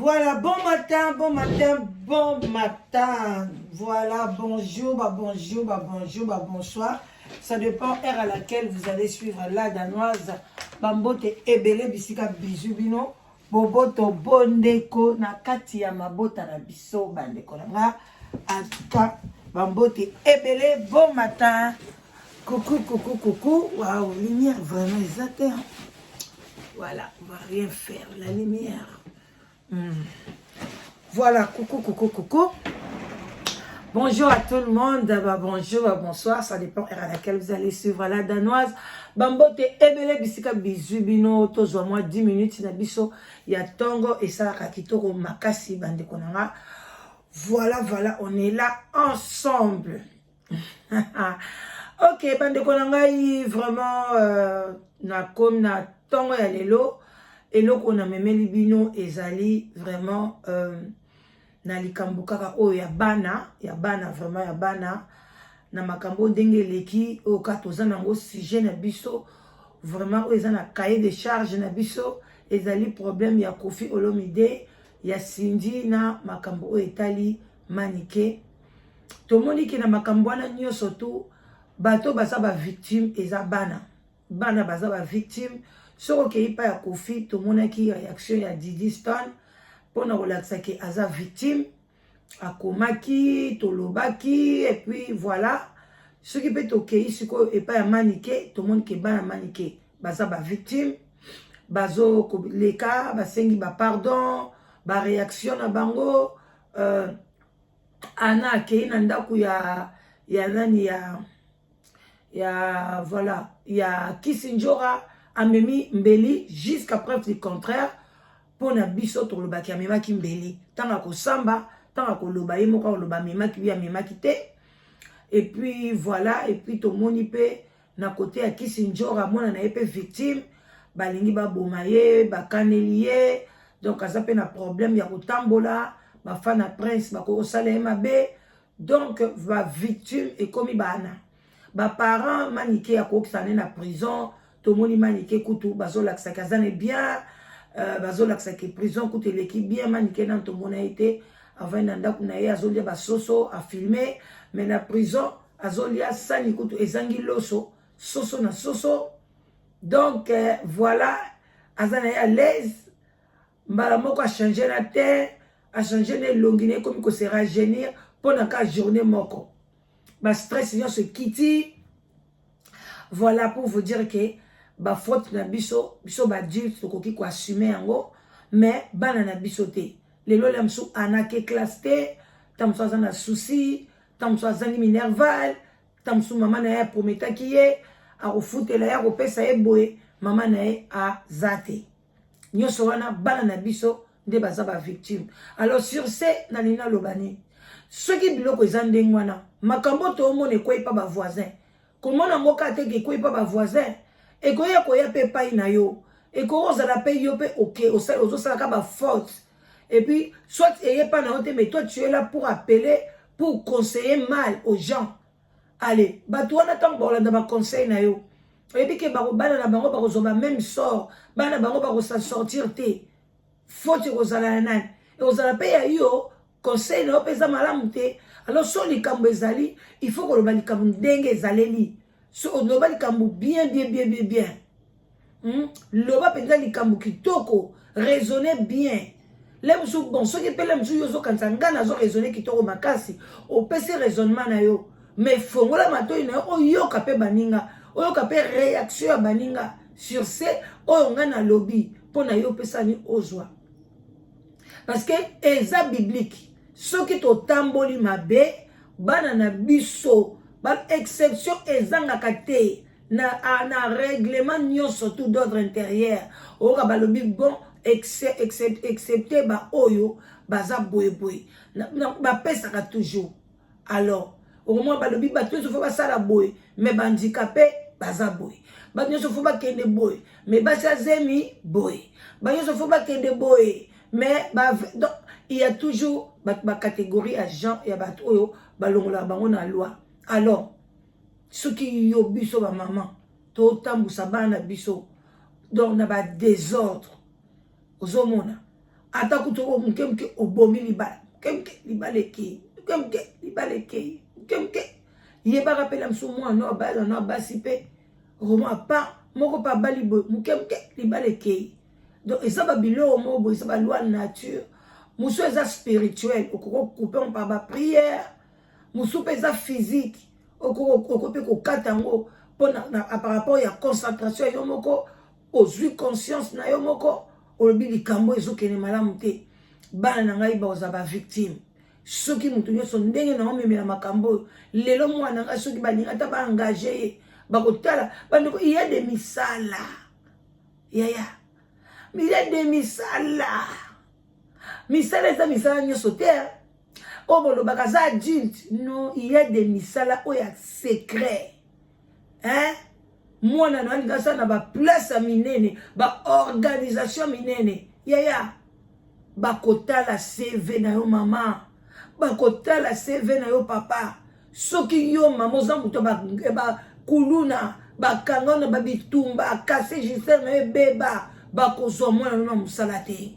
Voilà, bon matin, bon matin, bon matin. Voilà, bonjour, bah bonjour, bah bonjour, bah bonsoir. Ça dépend heure à laquelle vous allez suivre la Danoise. Bambote ebele bisika bisous bino. Boboto bondeko na kati ya mabota na biso bandeko na nga. En tout cas, bambote ebele, bon matin. Coucou, coucou, coucou. Waouh, lumière vraiment eza te, hein. Voilà, on va rien faire. La lumière. Voilà, coucou, coucou, coucou. Bonjour à tout le monde. Bah, bonjour, bah, bonsoir. Ça dépend heure à laquelle vous allez suivre la Danoise. Bambote ebele bisika bizu bino tozwa mwa 10 minutes na biso ya tongo esalaka kitoko makasi bandeko na nga. Voilà, voilà, on est là ensemble. Ok, bandeko na ngai, vraiment nakomi na ntongo ya lelo. Eloko namemeli bino ezali vraiment na likambo kaka oyo ya bana, ya bana, vraiment ya bana, na makambo ndenge eleki oyo kaka toza nango. Sujet na biso vraiment oyo eza na cahier de charge na biso ezali problème ya Kofi Olomide, ya Cindy, na makambo oyo etali Manike. Tomoni ke na makambo wana nyonso tu, bato baza bavictime eza bana. Bana baza bavictime. Soki okei pa ya Kofi, tomonaki réaction ya Didi Stone mpona kolakisa ke aza victime. Akomaki, tolobaki, et puis voilà. Soki mpe tokei sikoyo epai ya Manike, tomoni ke bana Manike baza bavictime. Bazokoleka, basengi bapardon, baréaction na bango. Ana akei na ndako ya nani, ya voilà, ya Kisi Njora, amemi mbeli jusqu'à preuve du contraire. Mpo na biso tolobaki amemaki mbeli. Ntango akosamba, ntango akoloba, ye moko akoloba amemaki, wi, amemaki te. Et puis voilà, et puis tomoni mpe na côté ya Kisi Njora, mwana na ye mpe victime, balingi baboma ye, bakaneli ye. Donc aza mpe na problème ya kotambola, bafana prince bakoki kosala ye mabe. Donc bavictime ekomi bana. Baparent Manike akokisa ne na prison. Tomoni Manike kutu bazolakisaki aza ne bien, bazolakisaki prison kutu eleki bien. Manike nanu tomona ye te avandi na ndako na ye, azolia basoso, afilme, mais na prison azolia sani kutu ezangi loso, soso na soso. Donc voilà, aza na ye à l'aise. Mbala moko achange na te, achange na elongi na ye, ekomi kose rajeunir mpo na ka journée moko, bastress nyonso ekiti. Voilà, pour vous dire que bafaute na biso, biso baadulte, tokoki koassume yango, mais bana na biso te. Lelo lia mosusu anake classe te, ntango mosusu aza na souci, ntango mosusu azangi minerval, ntango mosusu mama na ye aprometaki ye akofutela ye, akopesa ye boye, mama na ye aza te. Nyonso wana, bana na biso nde baza bavictime. Alors sur ce, nalingi naloba nini? Soki biloko eza ndenge wana, makambo toomona ekwei mpa bavoisin, komona yango kaka teke ekwei mpa bavoisin, ekoya koya mpe epai na yo. Ekoki kozala mpe yo mpe oke ozosalaka bafaute, et puis soit eye pa na yo te, mais toi tu es là pour appeler, pour conseiller mal aux gens. Allez, bato wana, ntango bakolanda baconseil na yo, oyebi ke bana na bango bakozwa ba même sort, bana bango bakosa sortir te. Faute ekozala ya nani? Ekozala mpe ya yo. Conseil na yo mpe eza malamu te. Alors so likambo ezali, il faut koloba likambo ndenge ezaleli. So oloba likambo bien, bien, bien, bien, bien, Loba mpenza likambo kitoko, raisonne bien. Le mosusu, bon, soki mpe le mosusu yo ozokanisa ngai nazo raisonne kitoko makasi, opesi raisonnement na yo, mais fongola matoi na yo, oyoka mpe baninga, oyoka mpe réaction ya baninga sur ce oyo ngai nalobi mpo na yo opesani ozwa, parce que eza biblique. Soki totamboli mabe, bana na biso, ba exception ezangaka te na règlement nyonso tout d'ordre intérieur. Oyoka balobi bon, excepté baoyo baza boyeboye, bapesaka toujours. Alors okomona balobi bato nyonso faut basala boye, mais bahandicapé baza boye, bato nyonso faut bakende boye, mais basi azemi boye, bato nyonso faut bakende boye, mais donc il y a toujours bacatégorie ya gens, ya bato oyo balongolaka bango na loi. Alors soki yo, biso bamama, totambusa bana na biso donc na badésordre, ozomona Ata kutu oko moke moke obomi libala, moke moke libala ekei, moke moke libala ekei, moke moke. Yebaka mpe na mosusu mwana no abala na basi mpe roman apa moko mpe abali boye, moke moke libala ekei. Donc eza babiloko moko boye, eza baloi nature. Mosusu eza spirituel, okoki kokupe yango par baprière. Mosusu mpe eza physique, okoki mpe kokata yango mpo par rapport ya concentration ya yo moko. Ozwi conscience na yo moko, olobi likambo ezokende malamu te, bana na ngai bakozala bavictime. Soki moto nyonso ndenge na omemela makambo oyo lelo, mwana na ngai soki balingi ata baengage ye, bakotala bandeko. Il y a des misala, yaya, il y a des misala. Misala eza misala nyonso te oyo bolobaka aza adulte. Non, il y a des misala oyo ya secret, hein? Mwana na alingi asala na baplace ya minene, baorganisation minene, yaya, bakotala CV na yo mama, bakotala CV na yo papa. Soki yo mama oza moto bakuluna, bakanga na babitumba, akase gisere na yo ebeba, bakozwa mwana no na mosala te.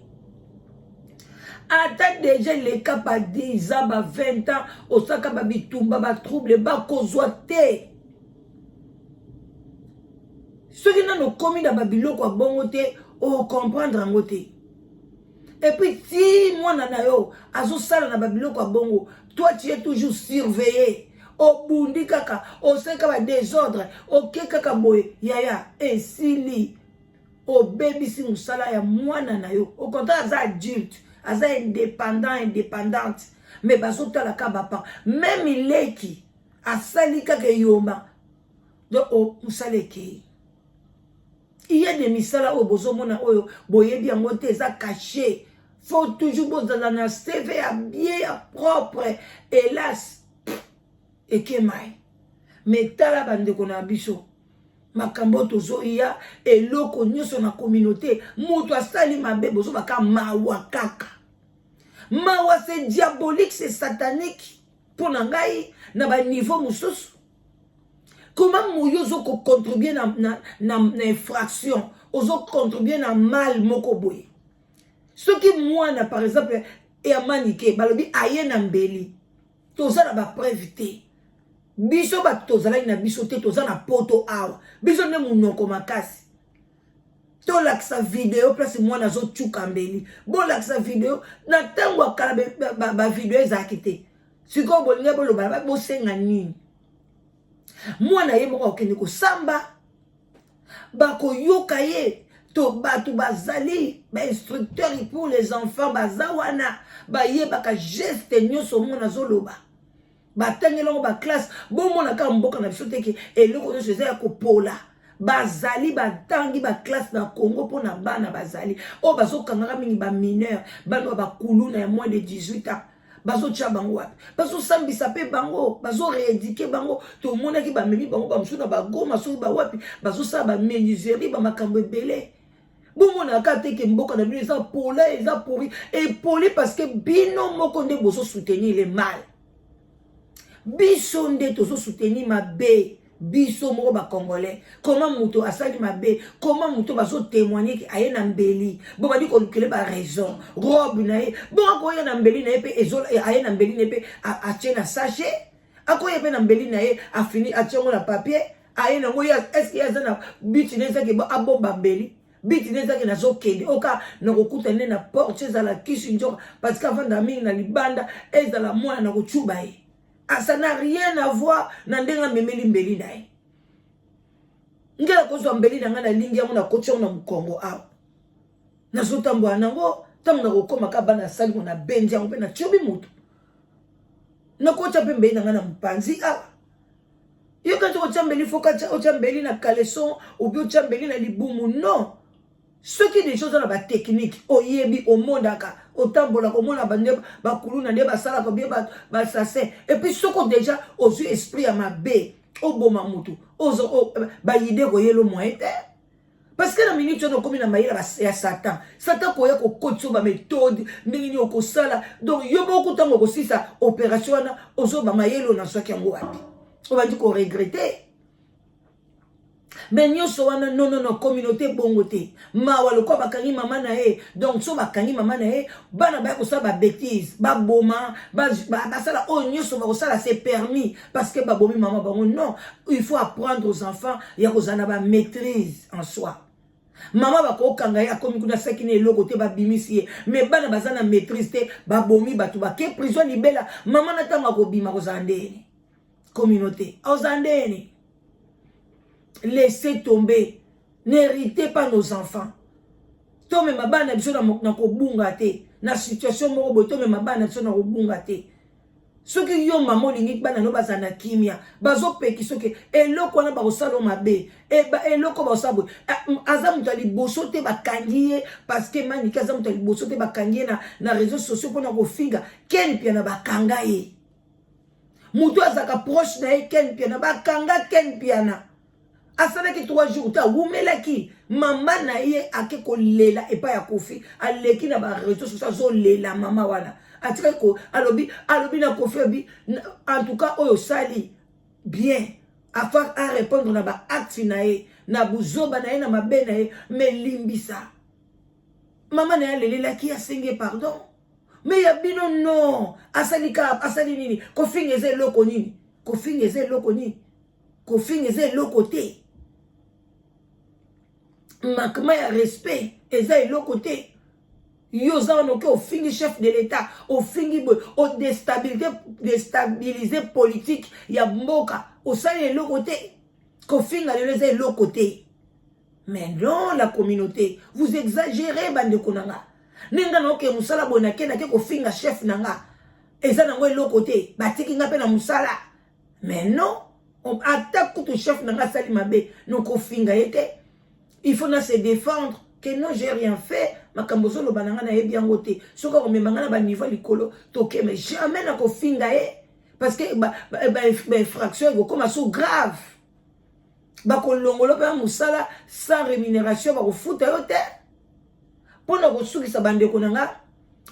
Ata deja eleka ba 10 ans, ba 20 ans, osaka babitumba, batrouble, bakozwa te. Soki nano okomi na babiloko ya bongo te, ocomprendre yango te. Et puis ti mwana na yo azosala na babiloko ya bongo, toi tu es toujours surveillé. Obundi kaka, osali kaka badésordre, oke kaka boye, yaya, esili, obebisi mosala ya mwana na yo. Au contraire, aza adulte, aza indépendant, indépendante, mais bazotala kaka bapa même leki asali kaka eyoma, donc mosala ekei. Il y a des misala oyo bozomona oyo boyebi yango te, eza caché. Faut toujours bozala na CV ya bien, ya propre. Hélas, ekemai. Mais tala bandeko na biso, makambo oyo tozoya, eloko nyonso na communauté, moto asali mabe, bozobaka mawa kaka mawa. C'est diabolique, c'est satanique. Mpo na ngai, na baniveau mosusu, comment moyo ozokocontribue na infraction, ozocontribue na mal moko boye? Soki mwana par exemple eyamanike, balobi aye na mbeli, toza na bapreuve te. Biso bato tozalaki na biso te, toza na poto awa, biso nde monoko makasi. Tolakisa video place mwana azotuka mbeli, bolakisa video. Na ntango ya kala bavideo ezalaki te. Sikoyo bolingi boloba, bosenga nini? Mwana ye moko akokende kosamba, bakoyoka ye to bato bazali bainstructeur pour les enfants, baza wana, bayebaka geste nyonso mwana azoloba, batangeli yango baclasse. Bomona kaka mboka na biso teke eloko nyonso eza ya kopola. Bazali batangi baclasse na Congo mpona bana, bazali oyo bazokangaka mingi bamineur, bana oyo bakuluna ya moins de 18 ans. Bazotia bango wapi? Bazosambisa mpe bango, bazorééduquer bango. Tomonaki bamemi bango bamosusu na bagoma, soki bawapi, bazosala bamenuiserie, bamakambo ebele. Bomonaka te ke mboka na bino eza pola, eza pourri, epoli, parce que bino moko nde bozosoutenir le mal. Biso nde tozosoutenir mabe, biso moko bacongolais. Koma moto asali mabe, koma moto bazotémoigne ke aye na mbeli, bo bandi kolukele baraison, robe na ye. Bongo akoya na mbeli na ye mpe aye na mbeli na ye mpe atie na sachet, akoya mpe na mbeli na ye, afini, atie yango na papier, aye nango. Ye est-ce ye aza na but ne ezaki abomba mbeli? But ne ezaki nazokende oka nakokuta nde na porte, ezala kisi nzoka, parce que avanda mingi na libanda, ezala mwana na kocuba ye. Ça n'a rien à voir na ndenge amemeli mbeli na ye. Nge nakozwa mbeli na ngai, nalingi yango, nakoti yango na mokongo awa, nazotambola nango. Ntango nakokóma ka bana asalingo, nabendi yango mpe natiobi motu, nakotya mpe mbeli na ngai na mopanzi awa. Yo kati otya mbeli, faut otya mbeli na caleçon obi otya mbeli na libumu? Non. Soki deja oza na batechnique, oyebi, omondaka, otambolaka, omona bande bakuluna nde basalaka bie basassin. Et puis soki deja ozwi esprit ya mabe, oboma motu, bayide koyela moyen te, parce que na minute wana okomi na mayele ya Satan. Satan koya kokotisa baméthode ndenge nini okosala. Donc yo moko ntango okosisa opération wana, ozoba mayele oyo nazwaki yango wapi? Obandi koregretter. Mais nyonso wana, non, non, non, communauté bongo te. Mawa, lokola bakangi mama na ye. Donc so bakangi mama na ye, bana baya kosala babêtises, baboma, basala oyo nyonso bakosala, c'est permis parce que babomi mama bango. Non, il faut apprendre aux enfants ya kozala na bamaîtrise en soi. Mama bakokanga ye, akomi kuna, asaki na eloko te, babimisi ye. Mais bana baza na maîtrise te, babomi bato, bake prison libela. Mama na ntango akobima, kozala ndeni? Communauté, ozala ndeni? Laissez tomber, n'héritez pas nos enfants. Tomema bana biso na kobunga te na situation moko boye. Tomema bana biso na kobunga te. Soki yo mama olingi bana no bazala na kimia, bazopeki soki eloko wana bakosala mabe, eloko bakosala boye. Aza moto ya liboso te bakangi ye, parce que Manike aza moto ya liboso te bakangi ye na réseau sociaux mpona kofinga. Ken Piana, bakanga ye, moto azalaka proche na ye. Ken Piana, bakanga Ken Piana, asalaki 3 jours te, awumelaki. Mama na ye ake kolela epai ya Kofi, aleki na baréseau sociaux, azolela. Mama wana atikaki, alobi na Kofi, alobi: "En tout cas, oyo osali bien." Afa arépondre na baacte na ye, na buzoba na ye, na mabe na ye, mais limbisa mama na ye. Alelelaki, asengi pardon. Mais ya bino, non. Asali kaka, asali nini? Kofinga eza eloko nini? Kofinga eza eloko nini? Kofinga eza eloko te. Manquement ya respect eza eloko te. Yo oza wana, oke ofingi chef de l'État, ofingi boye, odéstabiliser politique ya mboka, osali eloko te. Kofinga lelo eza eloko te. Mais non, la communauté, vous exagérez. Bandeko na nga, ndenge nga naoke mosala boye, nake kofinga chef na nga, eza nango eloko te, batiki nga mpe na mosala. Mais non, ata kutu chef na nga asali mabe, nokofinga ye te. Il faut na se défendre que non, j'ai rien fait. Makambo ozoloba na nga, nayebi yango te. Soki akomema nga na baniveau likolo, tokeme. Jamais na kofinga ye, parce que bainfraction ekokóma so grave, bakolongola mpe mosala sans rémunération, bakofuta yo te. Mpona kosukisa, bandeko na nga,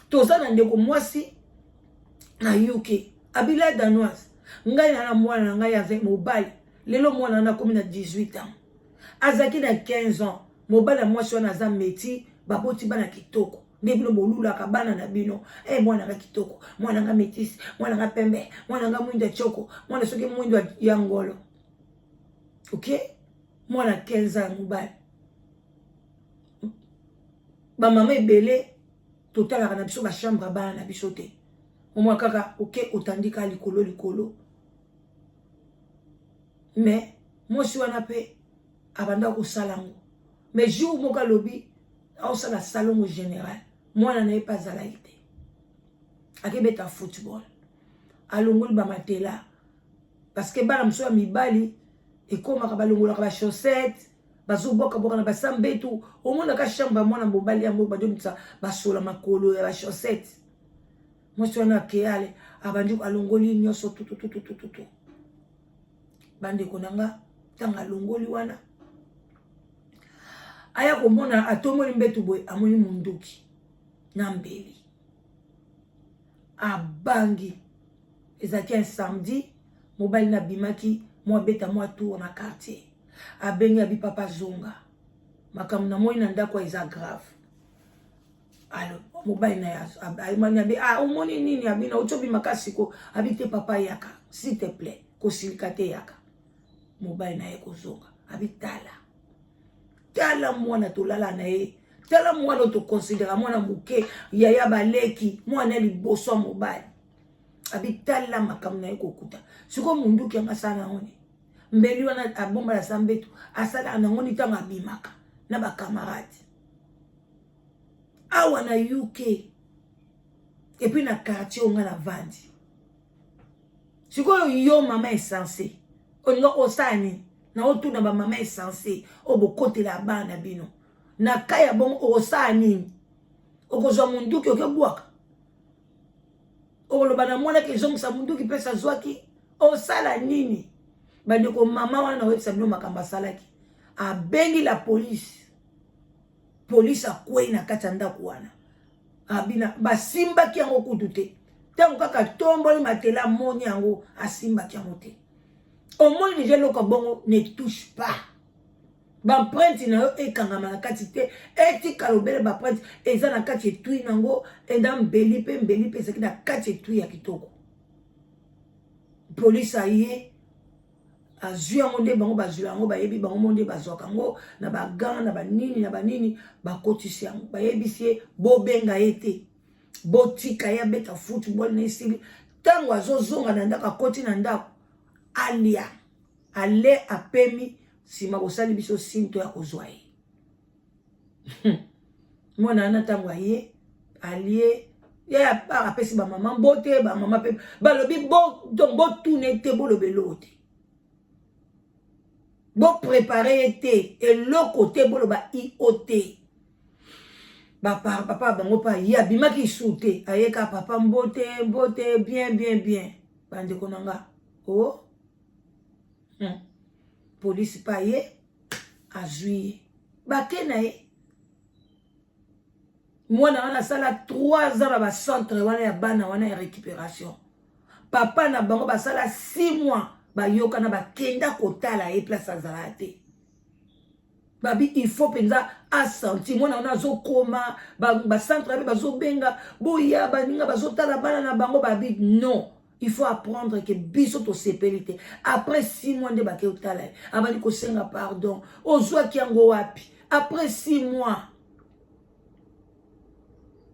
toza na ndeko mwasi na UK abila danoise. Ngai na mwana na ngai aza mobali. Lelo mwana wana akomi na 18 ans, azalaki na 15 ans. Mobali ya mwasi wana aza métis, baboti bana kitoko. Nde bino bolulaka bana na bino e, mwana nga kitoko, mwana nga métis, mwana nga pembe, mwana nga mwindo ya tioko, mwana soki mwindo ya ngolo. Ok, mwana 15 ans ya mobali. Bamama ebele totalaka na biso bachambre ya bana na biso te. Omwa kaka oke, otandika likolo likolo. Mais mwasi wana mpe abanda kosala yango. Mais jour moko alobi aosala salongo général, mwana na ye mpe azalaki te, akebeta football, alongoli bamatela, parce que bana mosusu ya mibali ekomaka balongolaka bachaussette, bazobwakabwaka na basambetu. Omonaka chambre ya mwana mobali yango, bazobimisa basola makolo ya bachaussette. Mwasi wana akeyale, abandi, alongoli nyonso tutututututu. Bandeko na nga, ntango alongoli wana, aya komona, atomoli mbetu boye, amoni munduki na mbeli, abangi. Ezalaki un samedi, mobali nabimaki mwa beta mwa tour na quartier. Abengi, abi: "Papa, zonga, makambo namoni na ndako eza grave." Alo, mobali na ye abi: "Ah, omoni nini?" Abi: "Na oti obima kasi ko." Abi: "Te papa, yaka, s'il te plaît, kosilika te, yaka." Mobali na ye kozonga, abi: "Tala, tala mwana tolala na ye, tala mwana oyo toconsidérer mwana moke, yaya baleki, mwana ya liboso ya mobali." Abi: "Tala makambo na ye kokuta sikoyo, munduki yango asala nango ni mbeli wana, abombala sa mbeto, asalaka nango ni ntango abimaka na bacamarade awa na UK et puis na quartier oyo nga na vandi sikoyo." Yo mama insensé, olinga osala nini? Na otuna bamama insensé oyo bokotela bana bino na ka ya bongo, okosala nini? Okozwa munduki, okebwaka, okoloba na mwanaki ezongisa munduki mpesa azwaki, osala nini? Bandeko, mama wana, oyebisa bino makambo asalaki. Abengi la police, polise akwei na kati ya ndako wana. Abina basimbaki yango kutu te. Ntango kaka tomboli matela, amoni yango, asimbaki yango te. Omoni déjà eloko bongo, ne touche pas. Baempreinte na yo ekangama na kati te, etikala obele baempreinte eza na kati etui nango enda mbeli mpe mbeli mpe ezalaki na kati etui ya kitoko. Polisi aye azwi yango nde bango bazwila yango, bayebi bango mo nde bazwaka yango na bagan na banini na banini, bakotisi yango, bayebisi ye bobenga ye te, botika ye abeta football na esili. Ntango azozonga na ndako, akoti na ndako alia ale apemi, nsima bosali biso sinto ya kozwa ye. Mwana wana ntango aye alie ye apesi bamama mbote, bamama mpe balobi donc botuna te, boloba eloko te, boprépare ye te eloko te, boloba io te. Papa bango mpe aye abimaki isu te, ayeka papa mbote mbote bien bien bien. Bandeko na nga o oh. Polisi mpe aye azwi ye, bake na ye. Mwana wana asala 3 ans na bacentre wana ya bana wana ya récupération. Papa na bango basala 6 mois bayokana, bakenda kotala ye place azala te. Babi il faut mpenza asentir mwana wana azokoma bacentre abe, bazobenga boya, baninga bazotala bana na bango. Babi non, il faut apprendre que biso tosepeli te. Après 6 mois nde bake otala ye, abandi kosenga pardon. Ozwaki yango wapi après 6 mois?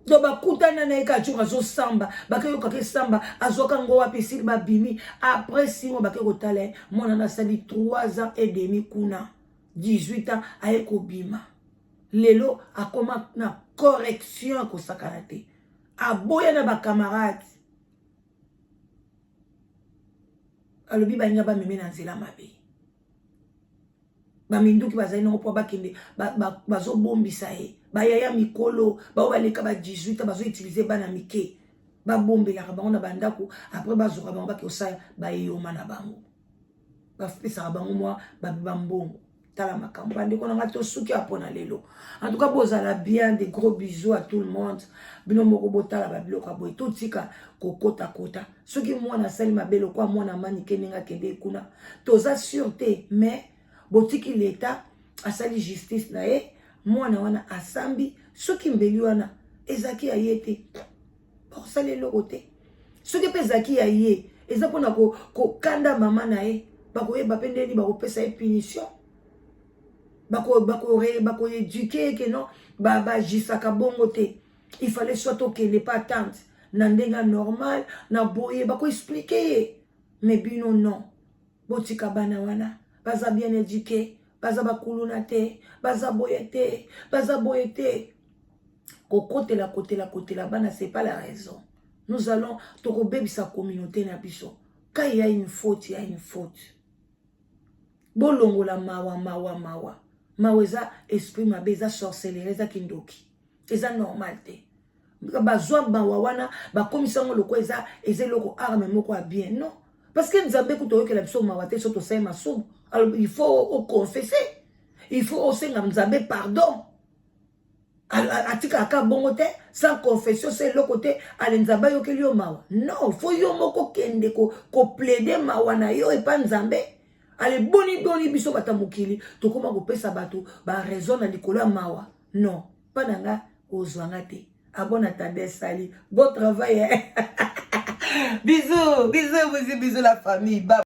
Donc bakutana na ye kaka jour azosamba, bakeyokaka esamba azwaka yango wapi, esili babimi. Après 6 mois bake kotala ye, mwana na asali 3 ans et demi kuna, 18 ans, aye kobima. Lelo akoma na correction, akosakana te, aboya na bacamarade, alobi balinga bameme na nzela mabe, baminduki bazali nango mpo bakende bazobombisa ye. Bayaya mikolo bao baleka ba 18 bazoutiliser bana mike, babombelaka bango na bandako, après bazwaka bango, bake kosala bayoma na bango, bapesaka bango mwa bambongo. Tala makambo, bandeko na ngai, tosuki ya mpona lelo. En tout cas bozala bien, de gros bisous à tout le monde. Bino moko botala babiloko ya boye, totika kokotakota. Soki mwana asali mabe lokwa mwana manike ndenge akende kuna, toza sûr te, mais botiki leta asali justice na ye. Mwana wana asambi, soki mbeli wana ezalaki ya ye te, bakosala eloko te. Soki mpe ezalaki ya ye, eza mpona kokanda mama na ye, bakoyeba mpe ndeni bakopesa ye punition, bakoéduquer ye ke non, bajisaka bongo te. Il fallait soit okende pa tante na ndenge normal na boye, bakoexpliquer ye. Mais bino non, botika bana wana baza bien éduqué, baza bakuluna te, baza boye te, baza boye te. Kokotela kotela kotela bana, c'est pas la raison. Nous allons tokobebisa communauté na biso. Quand il y a une faute, il y a une faute. Bolongola mawa mawa mawa mawa, eza esprit mabe, eza sorcellerie, eza kindoki, eza normal te. Bazwa mawa wana, bakomisa yango lokwa eza eloko arme moko ya bien. Non, parce que Nzambe kuta oyokela biso mawa te. So tosali masumu, alors il faut oconfesser, il faut osenga Nzambe pardon. Atikaka bongo te sans confession, se eloko te. Ale Nzambe ayokeli yo mawa? Non, faut yo moko kende koplaider mawa na yo epa Nzambe. Ale boni boni biso bato ya mokili tokóma kopesa bato baraison na likolo ya mawa? Non, mpa na nga kozwanga te. Abon attendez, sali bon travail, hein? Bisous bisous bisous bisous la famille. Bye.